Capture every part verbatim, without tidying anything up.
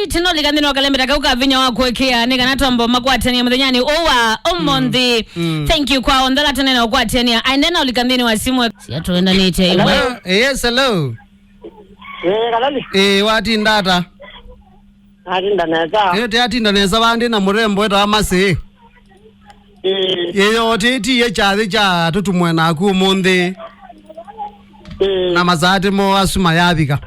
Tino lika nthĩnĩ wa kalembeta kau ka vinya wa kũekea, nĩ kana twambo makwatania mũthenyanĩ ũũ wa ũmũnthĩ. Mm. Thank you kwa onthe ala tũnena ũkwatania. Aendena ũlika nthĩnĩ wa simũ. Sia tũendanĩte ĩmwe. Hello? Yes, hello. Eh, Kalali. Eh, watinda ata? Natinda nesa. Eh, tiatinda nesa vandi na mũrembo etawa Masi. Eh. Yĩyo tĩtie kyathĩ kya tũtumwe naku ũmũnthĩ. Eh. Na masaatĩ mo asu mayavika.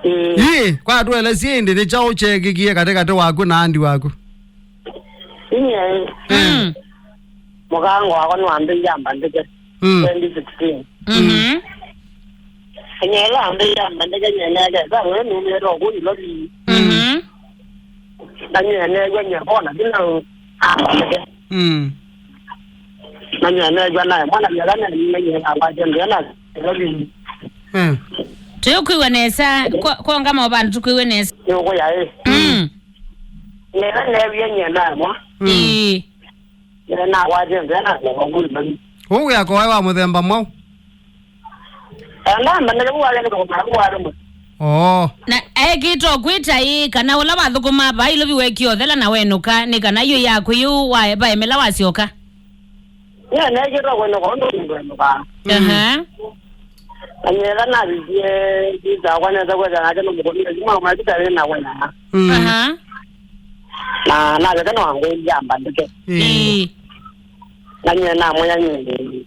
Eh. Ĩ, kwa twelesie ĩndĩ nĩ kyaũ kyeekĩkie katĩ katĩ waku na andi waku? Inyie. Mm. Mũkango wakwa nĩwambĩie amba ndĩke. Mm. Twenty sixteen. Mhm. Enyela ambe ya mandege nyene ke sa we nu me ro ku ilo bi. Mhm. Na nyene gwe nye bona kina amba ndege. Mm. Na nyene gwe na mwana ya gana ni nye na kwa jende na ilo bi. Mm. Tukwĩw'a nesa, kwa, kwa ngama wa vandu tukwĩw'a nesa. Ni ko ya e. Mm. Nyene ne bia nyene mwa. Mm. Ĩĩ. Ĩla nakwatie nzĩa na ngoma ngũi mami. Ũu wĩako waĩ wa mũthemba mwaũ? Enda mbanele kuwale ndio kwa kuwale mwe. Oo. Na ekĩtwe kwĩta ĩ kana ũla wathũkũma vaa ilovi wekie ũthela na wenũka, nĩ kana yu yaku yu wa vaemela wasyoka? Nye nekĩtwe kwenũka ũndũ ngwenũka. Aha. Anyela navisie visa kwa nesa kwetha nake nũmũkũnile sima mwa visa wĩna wena. Mm. Aha. Na navika no angũlya mbandĩke. Ĩĩ. Ĩĩ. Na nyie namwĩa nyie,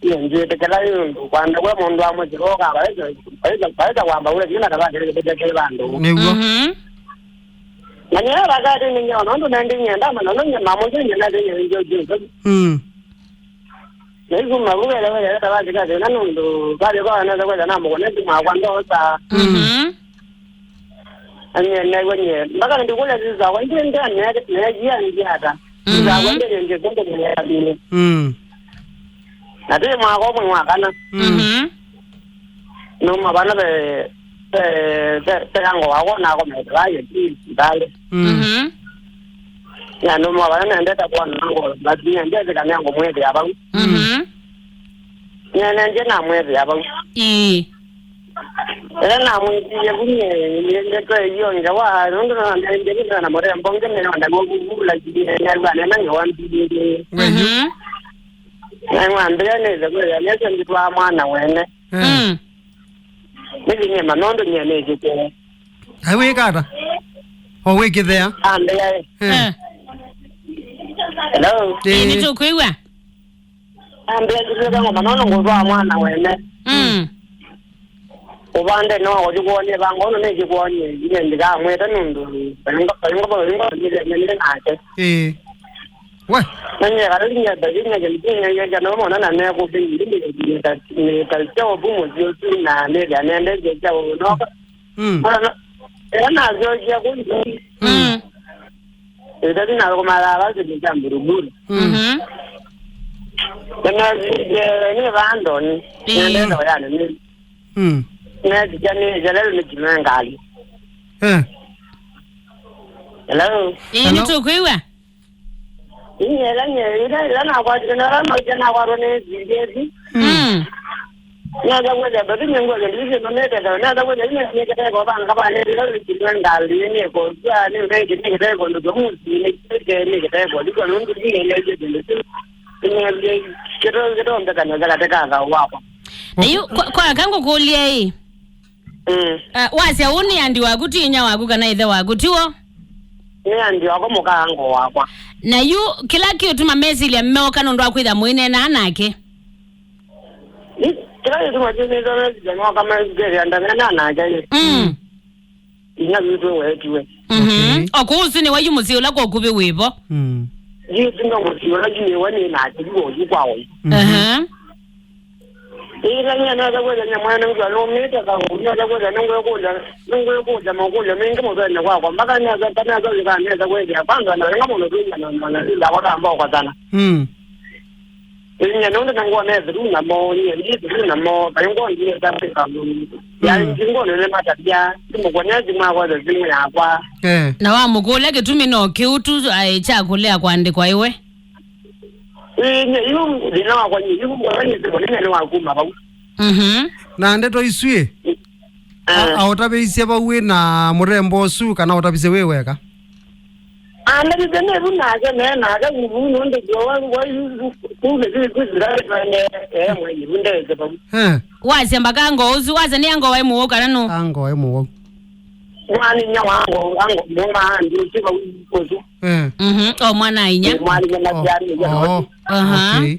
nyie nzĩtĩkĩla ĩ ũndũ kwanda we mũndũ wa mũsyĩ ũka vaĩsa, vaĩsa, vaĩsa kwamba we nyina kavakĩle kĩtete kĩ vandũ. Nĩw'o. Mhm. Na nyie vakati nĩ nyie ona ũndũ nendĩ nyie ndamana no nyie mamũnzĩ nyie nendĩ nyie ndio ndio. Mm. Na isu mavuele wele kavakĩle thĩna nũndũ vale kwa nesa kwetha namũkũne simu akwa ndosa. Mm. Mhm. Anye negwe nye. Mpaka ndikule sisi zakwa. Ndi ndi ane ne jia ndi ata. Mhm. Zakwa ndi ndi ndi ndi ndi ndi. Mm. Na tuli mwaka umwe wa kana. Mm. Mhm. Numa bana be be be be yango wako na ko me baye ti dale. Mm. Mhm. Ya numa bana nende ta kwa nango. Bati nende kana yango mwete ya bau. Mhm. Nyene nje na mwete ya bau. Ii. Ĩla namwĩtie vu nyie nĩendetwe iyonza wa nũndũ no nendie nĩtana mũrembo ngĩ nĩyonda ngũkuvula kinyelwa nena ngĩwambĩlĩlĩ. Wenyu. Mhm. Naimwambĩa nĩthe kwĩya nĩsyo ngĩtwaa mwana wene. Eh. Mm. Nĩthi nyema nũndũ nyie nĩkĩkĩe. Ai wĩka ata? O wĩkĩthea? Ambĩa ĩ. Eh. Eh. Hello? Ĩĩ, eh. Nĩtũkwĩw'a. Ambĩa kĩtwĩka ngoma nono ngũtwaa mwana wene. Mm. Ũvande no ũthi kwonye vango no nĩthi kwonye ine ndikamwĩta nũndũ vaingo vaingo vaingo nile nile nake. Ĩĩ. We. Nanye kala linya da linya ke linya ya ya no mona na ne ko bi ni ni ta ni ta cha obu mo yo tu na ne ya ne ne ya cha no. Mm. Mwana, ena zokia kundi. Mm. Ĩtatu na kũmalava kĩndũ kya mburuburu. Mm. Mhm. Nĩmesie nĩ vandoni. Ĩĩ. Nendete yani nĩ. Mm. Netikia nĩ jalelo nĩ kĩme ngali. Eh. Hello. Ĩĩ, hello? Nĩtũkwĩw'a. Inyela nye, ila, ila nakwatile, na ila maisha nakwatwa nĩ zindezi. Mm. Mm. Nenda kwenda, but ni ngwa ndio ndio ndio nenda, nenda kwenda, ni ni kitego banga ba ni ndio ndio ndio ngali ni ko, ya ni ndio ndio kitego ndio musi ni kitego ni kitego, ndio ndio ndio ndio ndio. Ni ndio kitego kitego ndaka na ndaka teka ga wako. Na yu, kwa, kwa kangu kulia hii. Mm. Uh, wasya ũũ nĩ andi waku, ti inya waku kana ĩthe waku, tiw'o? Nĩ andi wakwa mũkaango wakwa. Na yu, kĩla kĩũtuma mesilya meoka nũndũ wa kwĩtha mũineenaa nake? Ĩ, kĩla kĩtuma kĩnĩtwa mesilya meoka mesilya ndamena nake. Mm. Inya witũ weetiwe. Mhm. Okay. O kũu ũsu nĩ wa yu mũsyĩ ũla kwa ũkuvĩ wĩvo? Mm. Yu ti ndo mũsyĩ ũla yu nĩ we nĩ nake, yu kwa ũyu. Mhm. Aha. Ĩĩ, na nyie nesa kwĩthĩa nyie mwene ngw'a nũmĩte kaũ, nesa kwĩthĩa nĩngwĩkũlya, nĩngwĩkũlya makũlyo maingĩ mũthenya wakwa, mpaka nesa, nesa kwĩthĩa, nesa kwĩthĩa, kwanza na wenga mũno twĩnya na mwana, ila wakamba ũkosana. Mm. Ĩĩ, nyie nũndũ nĩngwona ethĩru namo, nyie ndi thĩru namo, kaĩ ngwondie ta kwĩka. Mm. Ya, ngwona nĩ matavya, simũkũnĩa simũ akwa thĩmu yakwa. Eh. Na wamũkũlya kĩtumi no kĩu tu, aĩ, kya kũlea kũandĩkwa ĩwe? Ĩĩ, nyie yu thĩna wakwa nyie yu ngwona nyie simũnene nĩ wakuma vau. Mhm. Na ndeto isu ĩ? A-, aũtavĩisye vau wĩ na mũrembo ũsu, kana ũtavisye wĩ weka? Andavĩte nĩ vu nake, me nake vu nũndũ wa, wa, wa, kuve vi kuzira ne, eh, mwe, vu ndeze vau. Eh. Wasya mbaka ngo ũsu, wasya nĩ ango waĩ mũwau kana nũ? Ango waĩ mũwau. Mwaninya wango, ango, mwa andi ũsu vau ũsu. Eh. Mhm. O mwana inya. Mwaninya na Oh, jani, oh, aha. Okay.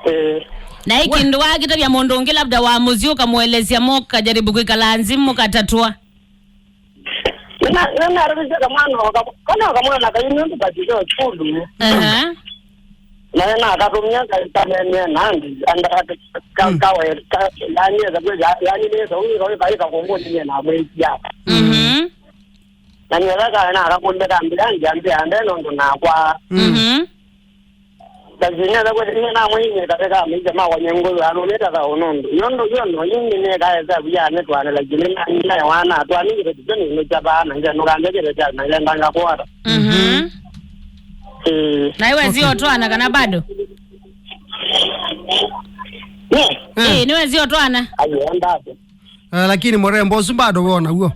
Eh. Na hiki ndo wakitavya mũndũ ũngĩ labda wa mũsyĩ ũkamũelesya mũkajaribu kwĩkala nzĩ mũkatatwa. Nĩna, nĩnarĩkĩsye kamwana o kamwe, kana kamwana kaini ũndũ katĩte o sukulu. Aha. Na nĩnakatumia kaikanene nandi, anda ka, ka, Mm. kawe, ka, yani eza kwe, ya-, yani neza, uyu kawe, kawe kakombo ni na mwezi ya. Mhm. Na nĩweka na akakumbe kambi, yani, yani, yani, nũndũ nakwa. Mm. Mhm. Lakini ata kwete nĩ na mwĩĩ kate ka maisha makwa nĩ ngũyũ anũnĩta thaũ nũndũ. Nũndũ yo no yĩngĩ nĩ kaesa vya nĩ twana lakini na naye wana twana nĩ kĩtu nĩ nĩ cha bana nje no kande kĩtu cha na ile ndanga kwata. Mhm. Eh. Na iwe zio twana kana bado? Ne. Eh, niwe zio twana. Ayo ndate. Eh, lakini mũrembo ũsu bado wona guo.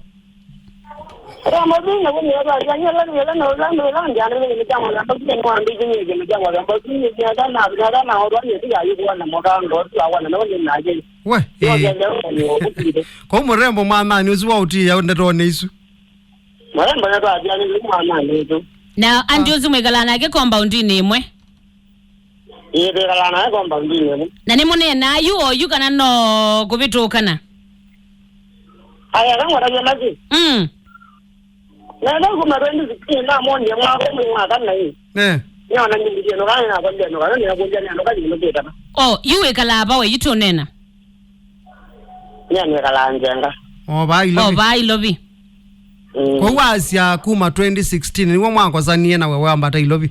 Ora mathĩna kũmĩola yanyela yela na ula na ula ndiana ni kama na mbazi ni wambi ni ni kama na mbazi ni ya kana na kana na ora ni ya yuko na moka ndo tu awana na ni na je. We. Yo Eh. ya ya ni okupire. Kwa mũrembo mwanani ũsu wa ũtia ndeto nĩ isu. Marembo na twa yani ni mwanani tu. Na andi ũsu mwĩkala nake compound-inĩ ĩmwe. Ĩĩ, twĩkalaa nawe compound-inĩ ĩmwe. Na nĩmũneenaa yu o yu kana no kũvĩtũkana? Aya, kang'oragia masi. Mm. Na ĩla kuma twenty sixteen namonie mwaka ũmwe wa kana ĩ. Eh. Nĩona nyingieno kana nakwambia no kana nĩakũnja nĩ andũ kali nĩkĩtana. Oh, yu wĩkalaa va we, yu tũneena? Nĩanĩkalaa Njenga. O vaa Ilovi. O vaa Ilovi. Mm. Kwoou wasya kuma twenty sixteen nĩw'o mwakosanie na we wambata Ilovi?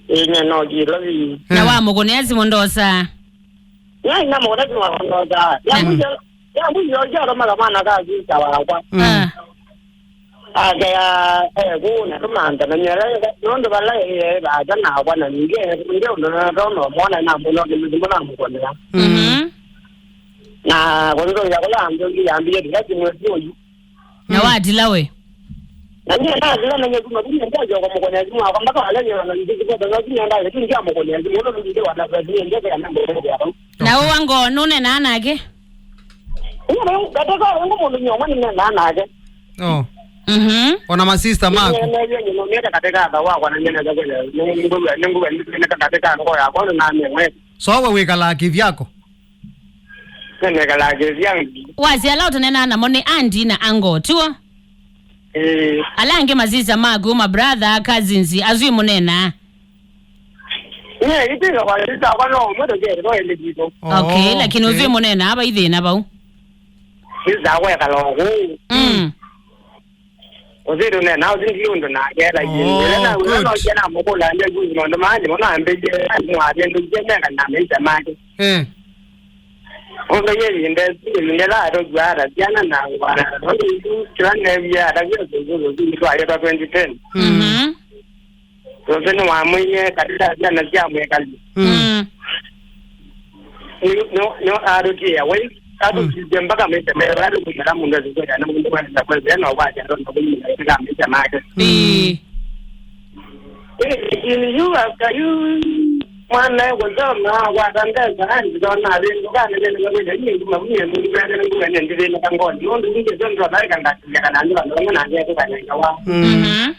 Ĩĩ, nĩnokie Ilovi. Na Eh. wamũkũnĩa simũ ndosa? Nyaĩ namũkũnĩa simũ ndosa. Ya Mm. mwisho, ya mwisho, ya romaga mwana ka sista wakwa. Mm. Ah. Akea, eh, kũna tũmantha na nyera, nũndũ vala ĩĩ, vata nakwa na ningĩ, ningĩ ũndũ na tona mwana na mũno kĩmĩthimo na mũkonera. Mm. Mhm. Na kũthũkya kũla ambĩngĩ yambĩie ndĩla simũ ĩsu ũyu. Na Mm. watila we? Na ndiye ndakila na nyekuma kumya ndaje kwa mũkonea simũ akwa mpaka wale nyera na ningĩ kwa sababu ndio ndaje tu ndio mũkonea simũ ndio ndio wana kwa ndio kwa ndio. Na ũwa ngo nũneenaa nake? Ĩĩ, kateka wangu mũndũ nyoma nĩneenaa nake. Oh. Mhm. Ona masista maku. Nĩneeneie nyina ũmĩte kateka ata wakwa na nyene za kwenda. Nĩnguga, nĩnguga, nĩnguga kateka ngo yakwa na nĩwe. So we wĩkalaa kĩvyako? Nĩnĩkalaa kĩvyangu. Wasya ala ũtaneenaa namo nĩ andi na ango, tiw'o? Ĩĩ. Ala angĩ masista maku, ma brother, cousins, asu ĩmũneenaa? Nye, itĩka kwa sista kwa no, mweto jere, no ele jito. Okay, oh, lakini okay. Ũsu ĩmũneenaa va ithĩna vau? Sista kwa ekala kũu. Mm. Ũsĩ tũneenaa ũsĩ ndi ũndũ nake, lakini Oh, ĩla na wĩla good. Nokia namũkũla nde kuzi maũndũ maa nĩmo nambĩie, mwavĩndũkie meka na maisha make. Eh. Ũndũ yĩvinde, yĩvinde la atũkua ata syana na ngwana, nũndũ isu kĩla newie ata kĩla kĩngĩ kĩngĩ twaĩtwa twenty ten. Mhm. Ũsĩ nĩwamwĩie katĩla syana sya mwĩkali. Mm. Mm. Nĩ, nĩ, nĩ atũtie wai, atũtie mpaka maisha meo, atũkwĩkala mũndũ asikwenda na mũndũ kwenda kwenda, no kwasya ndo na kũmina katika maisha make. Ĩĩ. Ĩĩ, yu after yu, mwana kusoma, kwata mbesa, andona vindu kana nene kwenda, ni kuma mwenye mundu kana nene ndivina kangoni. Ndio ndio ndio ndio kana kana ndio kana ndio kana ndio kana. Mm. Mhm.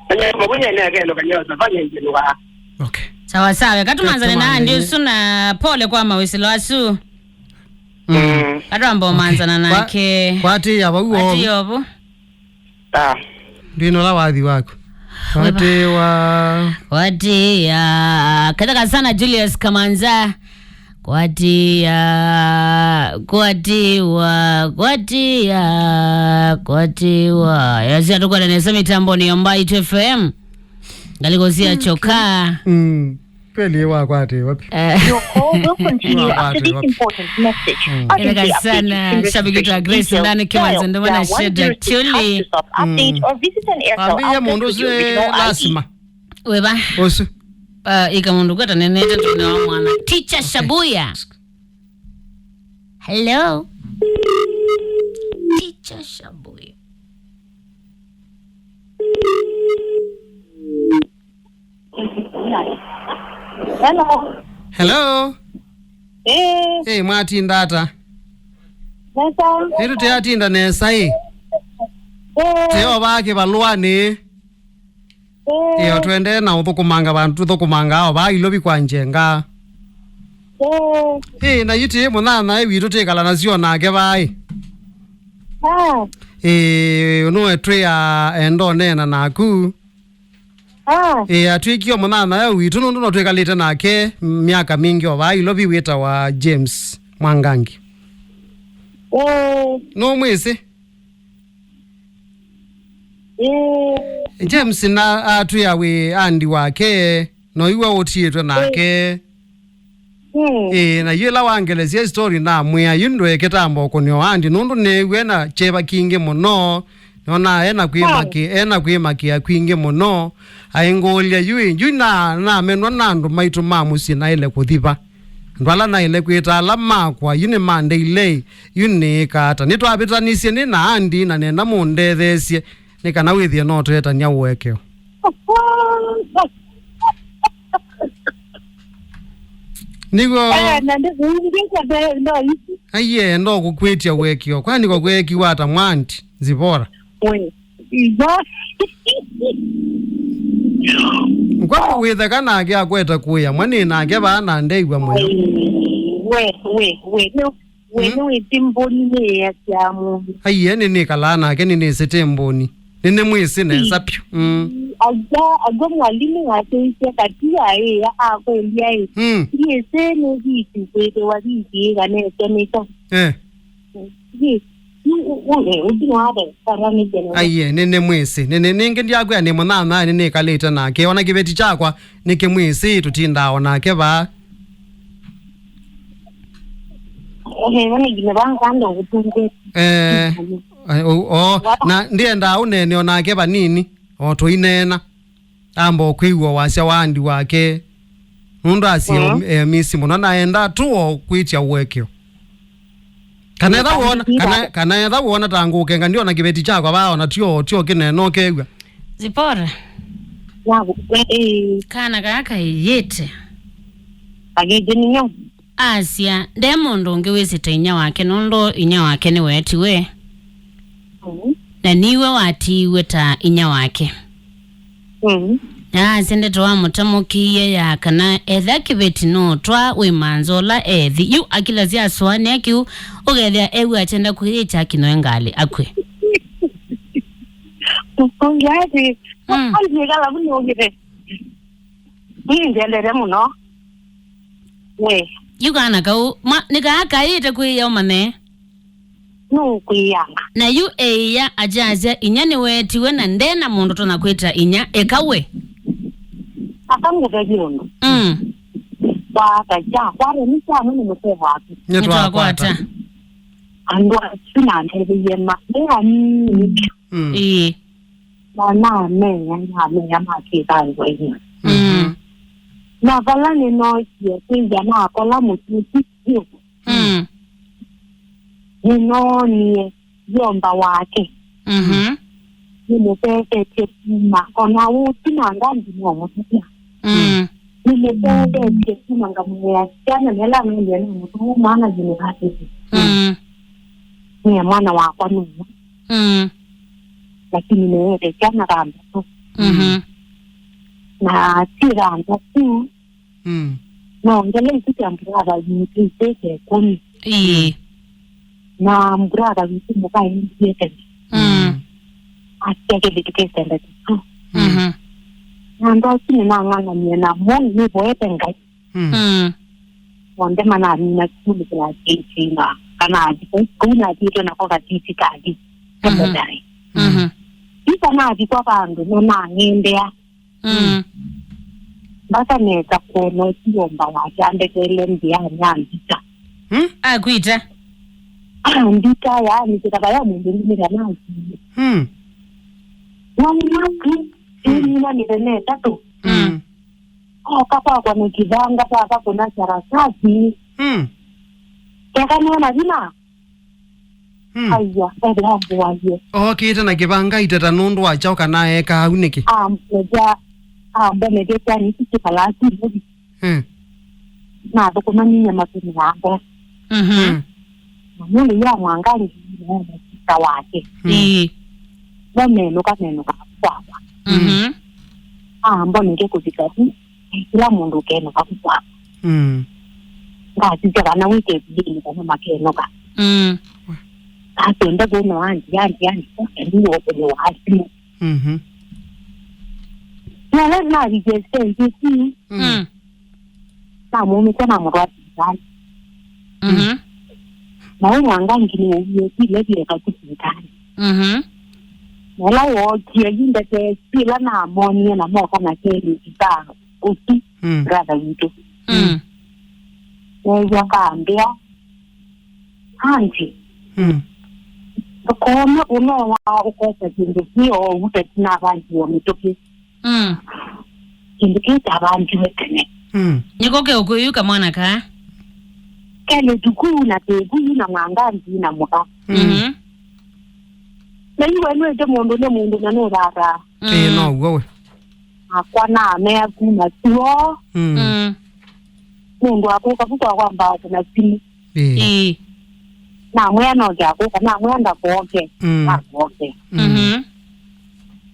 Kanya kuma mwenye ne kendo kanya safanya ndio. Okay. Sawa sawa, katumanzane na andi ũsu na pole kwa mawĩsĩlo asu. Mm. Katwamba ũmanzana nake. Kwatĩĩa vau o. Kwatĩĩa ovo. Ah. Ndwĩna ũla wathi waku. Kwatĩĩa. Kwatĩĩa. Kathaka sana Julius Kamanza. Kwatĩĩa, kwatĩĩa, kwatĩĩa, kwatĩĩa. Yasya tũkwenda nesa mĩtamboni ya Mbaitu F M. Ngaliko cia choka. Mm. Kweli wakwate wapi? Eh. Your call will continue after this important message. Mm. Urgently update your Grace ndani kiwanza ndo maana shida tuli. Wambie mũndũ ũsu lazima. Weba. Ũsu. Uh, ika mũndũ kwata nenete tuna mwana. Teacher Shabuya. Hello. Chasha boy. Hello. Hello. Eh. Hey, mwatinda ata? Nesa. Ĩtu tĩatinda nesa ĩ. Eh. Teo vaa kĩvalũanĩ. Eh. Ĩyo twendee na ũthũkũmanga vandũ tũthũkũmangaa o vaa ilovi kwa njenga. Eh. Ĩ, na yu tĩ mũnyanyae witũ tĩkala nasyo nake vaa ĩ. Ah. Ĩ, nũwe twĩ a enda ũneena naku. Ah. Ĩ, atw'ĩkie mũnyanyae witũ nũndũ no twĩkalĩte nake myaka mingĩ o vaa ilovi wĩtawa James Mwangangi. Eh. Nũmwĩsĩ? Eh. James na atwĩa wĩ andi wake, no iwe ũtiĩtwe nake. Mm. Ĩĩ, na yu ĩla wangelesya story namwĩa, yu ndwekĩta mbokoni o andi, nũndũ neew'e na kyeva kingĩ mũno, nona ena kwĩmakĩ-, ena kwĩmakĩa kwingĩ mũno. Aingũlya yu, yu na, namenwa na andũ maitũ ma mũsyĩ naĩle kũthi va. Andũ ala naĩle kwĩta ala makwa, yu nĩmandeile, yu nĩĩka ata? Nĩtwavĩtanisye nĩ na andi na nenda mũndetheesye, nĩ kana wĩthĩe no twetania ũekeo. Nĩw'o. Eh, na ndĩkũingĩte mbee ndo ici. Aiye, ndo kũkwĩtya ũekeo. Kwani kwa kwekiwa ata mwanti, Zipora? We. Izo. Kwa wĩtheka nake akweta kũya, mwa nĩ nake vaa na ndeew'a mũyo. We, we, we, no. We nĩwĩsĩ mbũni nĩyĩasya mũndũ. Aiye, nĩnĩkalaa nake, nĩnĩsĩte mbũni. Nĩnĩmwĩsĩ nesa vyũ. Mm. Agwa, agwa mwalimũ wasyaisye kati aĩa akũlya ĩ. Mm. Ndiĩsĩ nĩ viti kwĩthĩwa viti ĩganete nĩkyo. Eh. Ĩ, ĩ, ĩ, ĩ, ũthi wave, kara nĩ general. Aiye, nĩnĩmwĩsĩ. Nĩnĩ, nĩngĩ ndyakwĩa nĩ mũnyanyae nĩnĩkalĩte nake. Ona kĩveti kyakwa nĩkĩmwĩsĩ, tũtindaa o nake vaa. Eh, nĩngĩ nĩ vanga ndo gũtungwe. Eh, o, o, na ndiendaa ũneene o nake vanini, o tũineena. Amba o kwĩw'a wasya wa andi wake. Nũndũ asie mm. Emisi mũno na enda tu o kwĩtya ũekeo. Kana etha wona, kana, kana etha wona ta ngũkenga ndiona kĩveti kyakwa vaa ona tio, tio kĩneena ũkew'a. Zipora. Naku, eh. Kana kaa kaĩyĩte. Agĩte nĩnyo. Asya, nde mũndũ ũngĩ wĩsĩte inya wake, nũndũ inya wake nĩweetiwe, mm. Na niwe watiiwe ta inya wake. Mm. Na asya ndeto wamũtamũkĩie ya kana etha kĩveti nũtwa wĩ manza ũla ethi. Yu akila syasũanĩa kĩu, ũkethĩa ew'a akyenda kwĩyĩkya akinoe ngalĩ akw'e. Ũngĩ ati, mm. Ũngĩ kalavu nĩ ũngĩte. Nĩngyendete mũno. We. Yu kana kau, ma, nĩ kaa kaĩte kwĩĩa ũmanye. Nũkwĩanga. Na yu eĩa akyasya inya nĩweetiwe na nde na mũndũ tonya kwĩta inya, eka we. Aka ngũthethye ũndũ. Mm. Kwata kya, kwata nĩ kya mwene mũsee waku. Nĩtwakwata. Andũ asu nandetheie ma, me anini. Mm. Ĩĩ. Na namenya, namenya makĩtangwa inya. Mm. Na vala nĩnookie kwĩya nakola mũtũti vyũ. Mm. Nĩnoonie yomba wake. Mhm. Nĩmũtethetie kuma. Ona ũtinanga ngi no mũtũtia. Mm. Nĩmũtethetie kuma ngamũea syana nela nendie na mũtũu mwana university. Mm. Nĩe mwana wakwa nũmwe. Mm. Lakini nĩwete syana thanthatũ. Mhm. Na ti thanthatũ. Mm. Nongele ĩsu kya brother witũ iteke ĩkũmi. Ĩĩ. Na brother witũ mũka aendie tene. Mm. Atia kĩndũ tũkesenda tũsu. Mhm. Na ndosi nĩnang'ang'anie namo nĩvoete Ngai. Mm. Mm. Onthe manamina sukulu class eight na kana athi kũu nathiĩtwe nako katiti kathi. Mhm. Secondary. Mhm. Isa nathi kwa vandũ no nang'endea. Mm. Mbaka nesa kwona ũsu womba wake andekele nzĩanĩ ambita. Hmm? Akwĩta. Ambita, yaani, kĩtava ya mũndũ ndumĩra nakiie. Hmm. Na nĩnaku, mm, nĩnina mĩthenya ĩtatũ. Mm. Oka kwakwa nĩ kĩvanga, kwaka kũna sarasasi. Hmm. Keka nĩona thina. Mm. Aiya, ethĩwa mbũaie. Ookĩte na kĩvanga iteta nũndũ wa kyaũ kana eeka au nĩkĩ? Ambethya, ambonethya kyani isu kĩkalaa kĩlũvi. Mm. Nathũkũma ninya matũmĩaa mbosi. Mhm. Mm. Na mũndũ ya Mwangangi nĩ sista wake. Mm. Ĩĩ. Namenũka, menũka kwakwa. Mhm. Ambonethya kũvika vu, kĩla mũndũ ũkenũka vu kwakwa. Mm. Ngasisya kana wĩ kĩvindinĩ kana makenũka. Mm. Asenda kwona andi, andi, andi, andi, andi, andi, andi, andi, andi, Mhm. Na ĩla navikie stage ĩsu, Mm. namumĩsya namũtwaa sivitalĩ. Mhm. Na ũ Mwangangi nĩwauie ĩla vieka ku sivitalĩ. Mhm. Na ĩla wookie yu ndete ĩla namonie na moka na kelĩsi ka ũsu Mm. brother witũ. Mm. Neew'a kambĩa, Auntie, Mm. Ndũkone ũnowa ũkosa kĩndũ kĩ oou ta kĩnavangiwe mĩtũkĩ. Mm. Kĩndũ kĩu kyavangiwe tene. Mm. Nĩko kĩũkũyu kamwana kaa. Kelĩtu kuu na kĩkuyu na Mwangangi na mũka. Mm. Mhm. Na iwe nĩwĩte mũndũ nĩ mũndũ na nũthataa. Mm. Ĩĩ, now'o we. Akwa namea kuma tuo. Mm. Mm. Mũndũ akũka vu kwakwa mbaa kuna simu. Ĩĩ. Ĩĩ. Namwĩa noke akũka, namwĩa ndakooke, Mm. ndakooke. Mm. Mhm.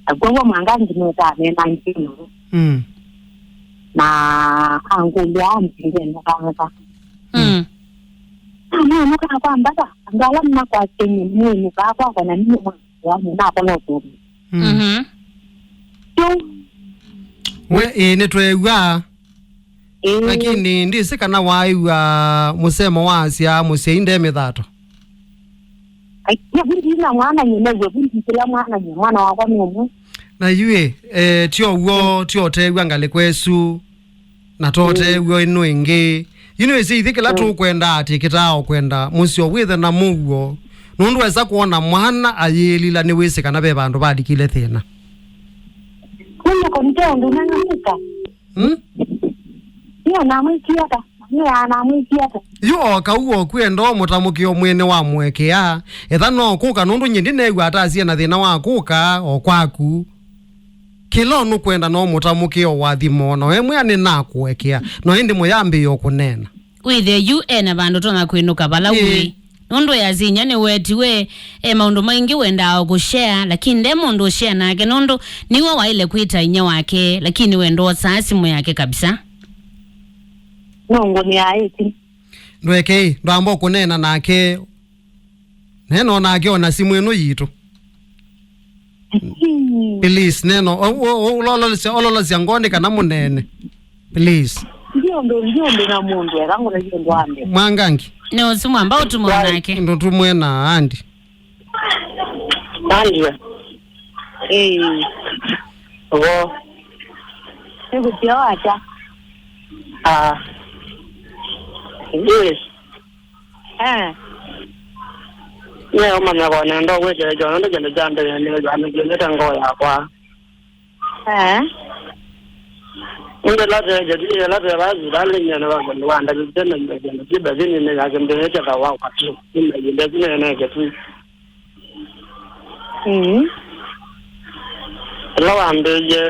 Na kwogwo Mwangangi nũtanena nthĩnĩ. Mm. Na angũlya ambingene kanga. Mm. Namwĩa nũkaa kwa mbata, andũ ala nĩmakwasĩny'e nĩmwĩnũkaa kwakwa na ninyie mwana wanyu nakola ũkũmĩ. Mm. Mhm. Yu. We, ĩĩ, nĩtweew'aa. Ĩĩ. Lakini ndĩsĩ kana waaĩw'a mũsemo wa asya mũsyai nde mĩthato. Ai, ye vu ndina mwana nye, new'e vu ndikĩla mwana nye, mwana wakwa nĩ ũmwe. Na yu ĩ, eh, ti ũw'o, ti ũteew'a ngalĩko ĩsu, na toteew'a ĩno ĩngĩ. Yu nĩwĩsĩ ithyĩ kĩla Mm. tũkwenda atĩ kĩtaa o kwenda mũsyo wĩthe na mũuo, nũndũ wesa kwona mwana ayĩlila nĩwĩsĩ kana ve vandũ valikile thĩna. Nĩnĩkũnĩte ũndũ nang'anĩka. Hmm? Nĩo namwĩkie ata? Nĩo namwĩkie ata? Yu o kau o kwenda ũmũtamũkĩo mwene wa mũekea. Etha no kũka nũndũ nyie ndineew'a atasie na thĩna wa kũka o kwaku. Kĩla ũnũkwenda no mũtamũkĩo wathimo, no emwĩa nĩnakũekea, no ĩndĩ mũyambĩĩe o kũneena. Wĩthĩe yu e na vandũ tonya kwĩnũka vala Ĩĩ. ũĩ. Nũndũ yasinya nĩwetiwe, e maũndũ maingĩ wendaa o kũshare, lakini nde mũndũ ũshare nake, nũndũ nĩwe waĩle kwĩta inyia wake, lakini we ndwosaa simũ yake kabisa. Nũngũnĩaa ĩti. Ndwekei, ndwamba kũneena nake. Neena o nake o na simũ ĩno yitũ. Please, neena o, o, o, ololosya, ololosya ngoo nĩ kana mũneene. Please. Ndi ũndũ, ndi ũndũ na mũndũ, eka ngũna ndi ũndũ wa mbee. Mwangangi. Nĩ ũsu mwamba ũtũmwe Why? nake. Ndũtũmwe na andi. Andi we. Ĩĩ. Wo. Nĩkũtia wata. Ah. Yes. Eh. Nĩũmanya kwa nenda ũkwĩkĩĩkya nũndũ kĩndũ kya mbee nĩkĩũnĩte ngoo yakwa. Eh. Nũndũ ĩla tweekĩtie, ĩla twĩ vaa sivitalĩ nyie nĩwakũlĩwa ndakĩte na kĩndũ kĩbethini nĩ ya kĩndũ kĩketha wa kwatũ. Nĩ mavinda ĩsu nĩnekĩtwi. Mm. Ĩla wambĩĩie,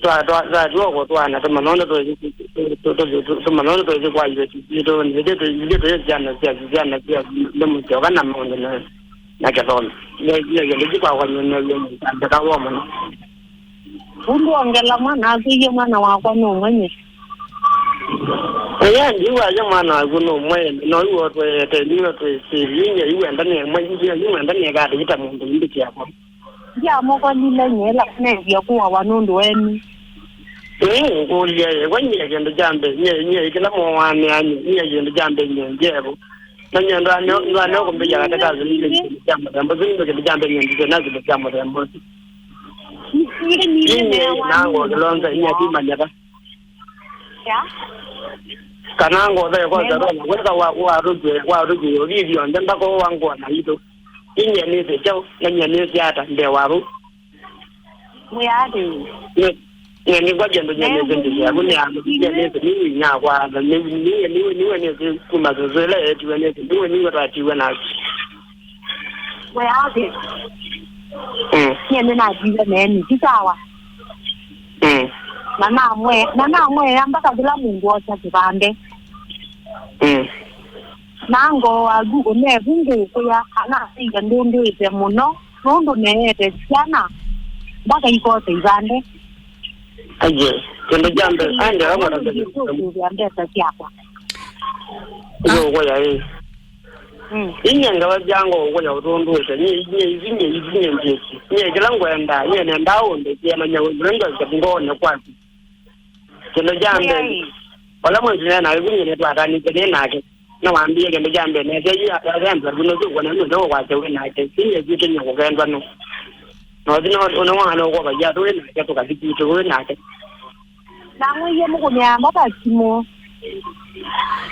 twa- twa- twatiwa kũtwaana, tũmanya ũndũ tũithi- tũ- tũ- tũ- tũmanya ũndũ tũithi kwa iweti sitũ, nĩkĩ tũithi tũyĩ syana sya syana sya nĩ mũsyoka na maũndũ na na kĩthomo. Nĩ- nĩ kĩndũ kĩkwakwa nyie nĩw'o mũtambĩka w'o mũno. Ũndũ ongela mwana akwĩie mwana wakwa nũmwenye. Ĩĩ, ndiw'a ye mwana waku nũmwe, no iwe ũtwete, niwe twĩsĩvie, iwe ndani mwe, iwe ndani kati ita mũndũ indi kyakwa. Ndiamũkolile nyela nendie kũawa nũndũ weni. Ĩĩ, ngũlya ye, kwa nyie kĩndũ kya mbee, nyie, nyie kĩla mũwaanĩanĩ, nyie kĩndũ kya mbee nyie njevo. Na nyie ndwane, ndwane kũmbĩja katika kĩndũ kya mũthemba, kĩndũ kya mbee nyie ndite na kĩndũ kya mũthemba. Nyie nangokĩlonza, nyie timanyata. Ya. Kana ngothe kwanza Neno. Weka wa wa rugwe wa rugwe olivio nde mbako wa ngona ito. Inye nĩ te chao na nye nĩ te ata nde wa ru. Mwĩ atĩ. Nye nye nĩ kwa jendo nye nĩ te ya kuni ya nye nĩ te ni nya kwa ni ni ni ni ni ni kuma zozela yetu ni ni ni kwa tiwa na. Mweathi. Mm. Nyie nĩnathiie neeni, ti sawa. Mm. Na namwe-, na namweea mpaka kĩla mũndũ osa kĩvande. Mm. Na ngoo waku ũnevu ngũkũya, anasĩie ndũndũĩte mũno, nũndũ neete syana mpaka ikosa ivande. Aye, kĩndũ kya mbee, aende amwe na kĩndũ kya mbesa syakwa. Iyo ũkũya ĩ. Mm. Inyie ngavasya ngoo ũkũya ũtũndũĩte, nyie, nyie ithi, nyie ithi, nyie ndyĩki. Nyie kĩla ngwenda, nyie nendaa ũndũ, kĩemanya ũndũ, ngwenda ngoone kwaku. Kĩndũ kya mbee, ĩĩ, vala mwĩtu nena ĩvu nyie nĩtwatanĩte nĩ nake. Nĩwambie kĩndũ kya mbee, nete yu athenza kuno tu kona nĩ ndio kwake wĩ nake. Sinyie kitu nyie kũkendwa no. No thina ũno mwana ũkwa ya tu wĩ nake tũkathi kitu wĩ nake. Namwĩie mũkũnĩa mbaba simũ.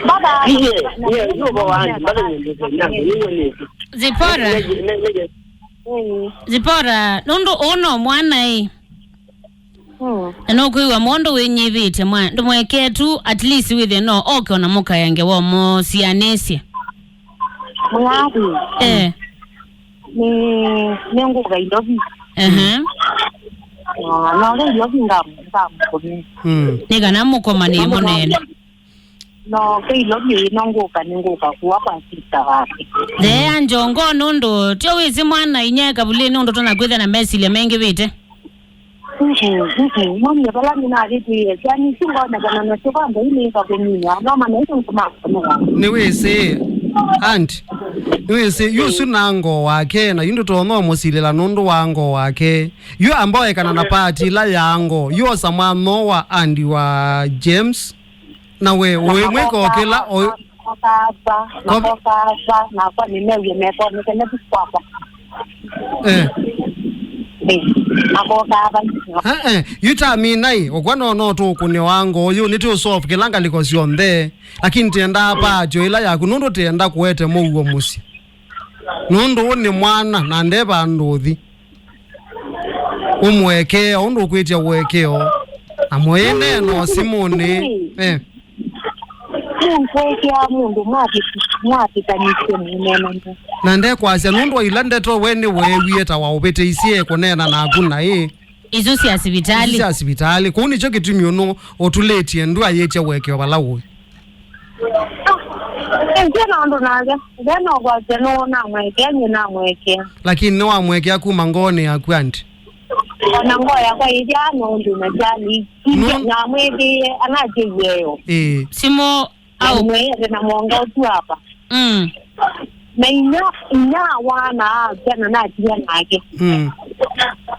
Mbaba. Iye, iye, ndio kwa wani, mbaba nyendete nyangu, niwe nĩtu. Zipora. Nege, nege. Ĩĩ. Zipora, nũndũ ũno mwana ĩ. Mm. Na nũkwĩw'a mũndũ wĩnyivĩte mwa, ndũmwekee tu, at least wĩthĩe no oke ona mũkaenge wa mũsianĩsye. Mwathi. Eh. Nĩ, nĩ ngũka Ilovi. Ehe. Ah, no, nĩ Ilovi ngam-, ngamũkũnĩa. Mm. Nĩ kana mũkomanĩe mũneene. No, kĩilo kĩĩ no ngũka, nĩ ngũka kuwa kwa sista wake. Thea njongo nũndũ tyo wĩsĩ mwana inya e kavulĩnĩ ũndũ tona kwĩthĩa na mesilya mengĩvĩte. Mm-mm, mm-mm. Mwĩie vala nĩnavĩtĩe, yani, singonekana nasyo kwanza ilĩka kũminya, no mana isu ngũmakonea. Nĩwĩsĩ, aunt, nĩwĩsĩ, yu ũsu na ngoo wake, na yu ndũtonya ũmũsilĩla nũndũ wa ngoo wake. Yu amboekana na part ila ya ngoo, yu osa mwana wa aunt wa James. Na we, na wĩ mwĩka o kĩla, o- makokava, makokava, nakwa nĩnewie mekonekene tu kwakwa. Eh. Eh, makokava. Eh, eh, yu taminai, ũkwa no, no tũkũne wango ũyũ, nĩtũsolve kĩla ngalĩko syonthe, lakini tenda apatyo ĩla yaku, nũndũ tenda kũete mũuo mũsyĩ. Nũndũ ũũ nĩ mwana, na nde vandũ ũthi. Ũmũekea ũndũ ũkwĩtya ũekeo. Na mũĩneena o simũnĩ. Eh. Nũkwekea mũndũ mwavĩ-, mwavĩtanĩsye mũneenany'a. Na ndekwasya nũndũ wa ila ndeto we nĩweewie ta waũvĩtĩisye kũneena naku naĩ. Isu sya sivitalĩ. Isu sya sivitalĩ. Kũu nĩkyo kĩtumi ũnũ ũtulĩtye ndũayĩtya ũekeo vala ũĩ. Ndio na ũndũ nake. Ndio no kwasya no namwekea, nyie namwekea. Lakini nĩwamwekea kuma ngoonĩ yaku, aunt? Ona ngoo yakwa ĩthya no ũndũ na kyali. Nũ- namwĩthĩie, anatye ieo. Ĩĩ. Simũ. Na au. Nimwĩete na mwongo ũsu hapa. Mm. Na inya, inya wana akyana natia nake. Mm.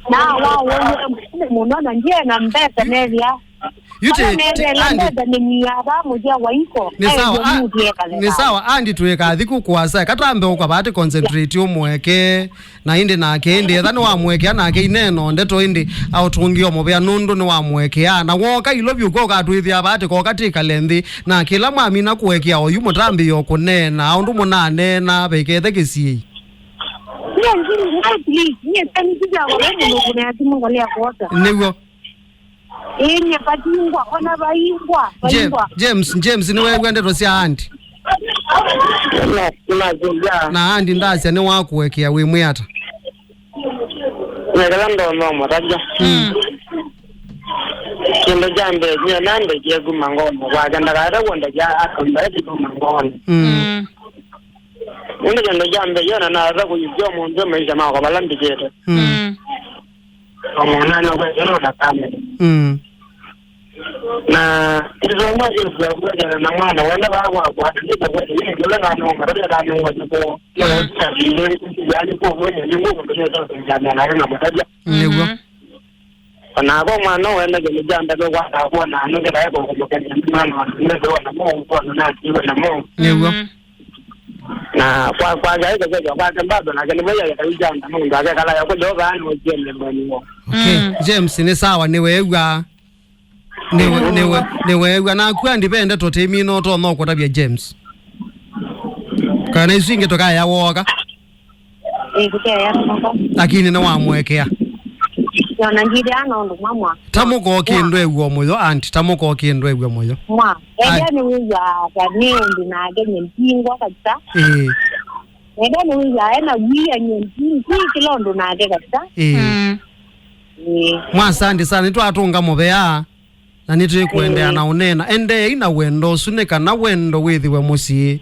Na wa wona mũno na ndiye na mbesa nethia. Yu te, te, andi. Mbesa nĩ mia ba mũthia wa iko. Nĩ sawa, a-, nĩ sawa, andi twĩka thiku kwasa. Katambe ũkwa bati concentrate ũmweke. Na ĩndĩ nake, ĩndĩ etha nĩwamũekea nake ineena o ndeto, ĩndĩ aũtũngĩe o mũvea nũndũ nĩwamũekea. Na wooka ilo vyũ ko ũkatwĩthĩa vaa atĩ koka tĩkale nthĩ, na kĩla mwamina kũekea oyu mũtambĩĩe o kũneena, ũndũ mũnaneena vaikethe kĩsiĩi. Nyie ngi-, nyie please, nyie sani tija kwa mundu kunea simu ngalea kuota. Nĩw'o. Ĩĩ, nyie vatingwa, ona vaingwa, James, vaingwa. James, James, nĩweew'a ndeto sya andi? Na, na, na. Na andi ndasya nĩwakũekea wĩ mwĩata? Nekala ndono mũtavya. Mm. Kĩndũ kya mbee, nyie nandekie kuma ngono kwake, ndakaete kũndekia akambae kuma ngono. Mm. Mm. Ĩndĩ kĩndũ kya mbee, yona naete kũyĩsya mũndũ maisha makwa vala mbikĩte. Mm. Mm. Omwana no kwete no ndakame. Mm. Na ndisoma Yesu akwetana na mwana wenda baba kwa kwa ndita kwa ni kule na no mara ya no kwa kwa. Mm. Yani kwa mwenye ni mungu ndio sasa ya na na mtaja. Nĩw'o. Mhm. Ona kwa mwana wenda kile jamba kwa kwa kwa na no kwa kwa kwa kwa na no kwa na mo kwa na tiwa na mo. Nĩw'o. Mhm. Na kwa, kwa gaita kwa, kwa kembato na kene moya ya ujana mundu akekala ya kwa Jehova ani ujene mwenye. Okay. Mm. James, nĩ sawa, nĩweew'a. Nĩwe, nĩwe, nĩweew'a. Naku andi ve ndeto tĩmina ũtonya ũkũtavya James? Kana isu ingĩ tũkaya wooka? Ĩĩ, tũkaya wooka. Lakini nĩwamũekea? Yona ngithĩa na ũndũ mwamwa. Ta mũko kĩndũ ew'o mũyo, andi, ta mũko kĩndũ ew'o mũyo. Mwa. Ai. Ethĩa nĩwĩw'aa ta nĩ ũndũ nake nyie mpingwa kabisa. Ĩĩ. Nenda nĩwĩw'aa ena wia nyie, nti kĩla ũndũ nake kabisa. Ĩĩ. Mm. Ĩĩ. Mwasandi sana, nĩtwatũnga mũvea, na nĩtwĩkũendeea na ũneena. Endeei na wendo ũsu, nĩ kana wendo wĩthĩwe mũsyĩ.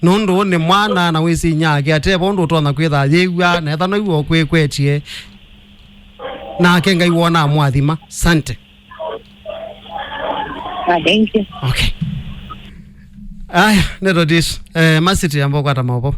Nũndũ nĩ mwana na wĩsĩ inyake, ate vo ũndũ ũtonya kwĩtha yĩw'a, na etha noiwe ũkwĩkwetye. Nake Ngai wona amwathima. Sante. Ah, thank you. Okay. Aya, neto disu. Eh, Masiti amba ũkwata maũvo.